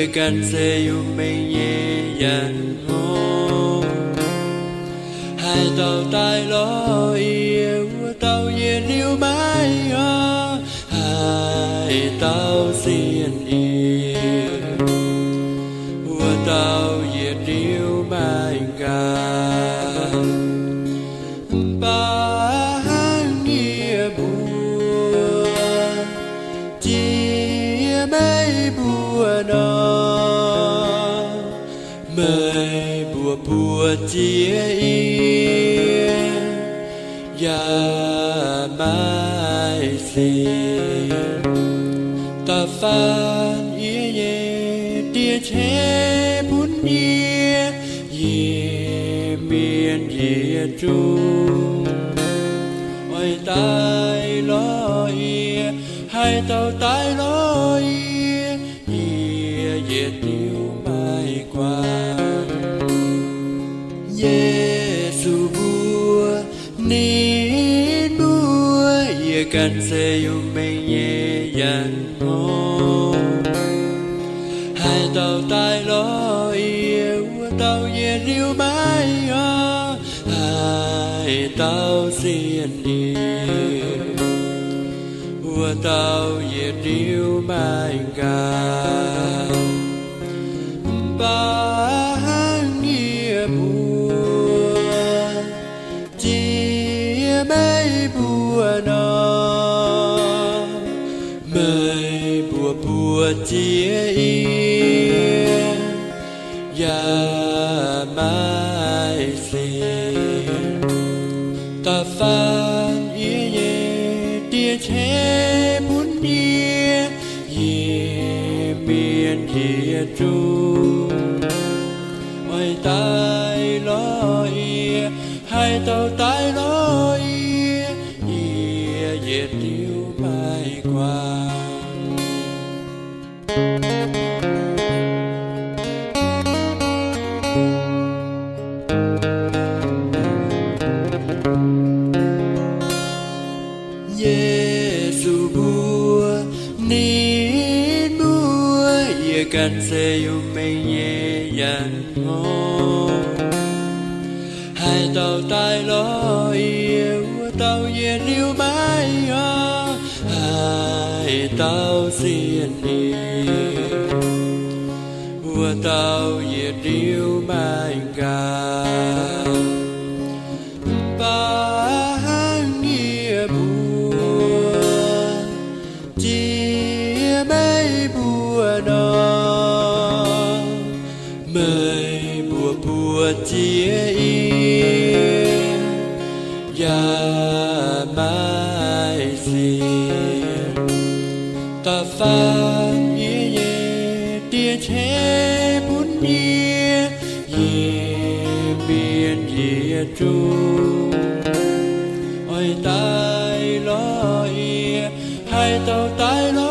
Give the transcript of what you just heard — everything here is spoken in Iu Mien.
yie ganh se yungh mengh nyei nyanc hngongx. Haaix dauh daaih lorz yie, wuov dauh yietc liuz maiv oix. Haaix dauh sienx yie, wuov dauh yietc liuz maiv nqaang. Mv baac hnangv yie mbuox jiex meih mbuo nor, meih mbuo mbuox jiex yie yaac maiv sienx. Da'faanh yie nyei Die qaqv bun yie, yie mienh yietc zungv oix daaih lorz yie. Haaix dauh daaih lorz yie, yie yietc liuz maiv guangc. Yesu mbuox ninh mbuo, yie ganh se yungh mengh nyei nyanc hngongx. Haaix dauh daaih lorz yie, wuov dauh yietc liuz maiv oix. Haaix dauh sienx yie, wuov dauh yietc liuz maiv nqaang. Mv baac hnangv yie mbuox jiex meih mbuo nor, meih mbuo mbuox jiex yie yaac maiv sienx. Da'faanh yie nyei Die qaqv bun yie, yie mienh yietc zungv oix daaih lorz yie. Haaix dauh daaih lorz yie, yie yietc liuz maiv guangc. Yesu mbuox ninh mbuo, yie ganh se yungh mengh nyei nyanc hngongx. Haaix dauh daaih lorz yie, wuov dauh yietc liuz maiv oix. Haaix dauh sienx yie, wuov dauh yietc liuz maiv nqaang. Mv baac hnangv yie mbuox jiex meih mbuo nor, meih mbuo mbuox jiex yie yaac maiv sienx. Da'faanh yie nyei Die qaqv bun yie, yie mienh yietc zungv oix daaih lorz yie. Haaix dauh daaih lorz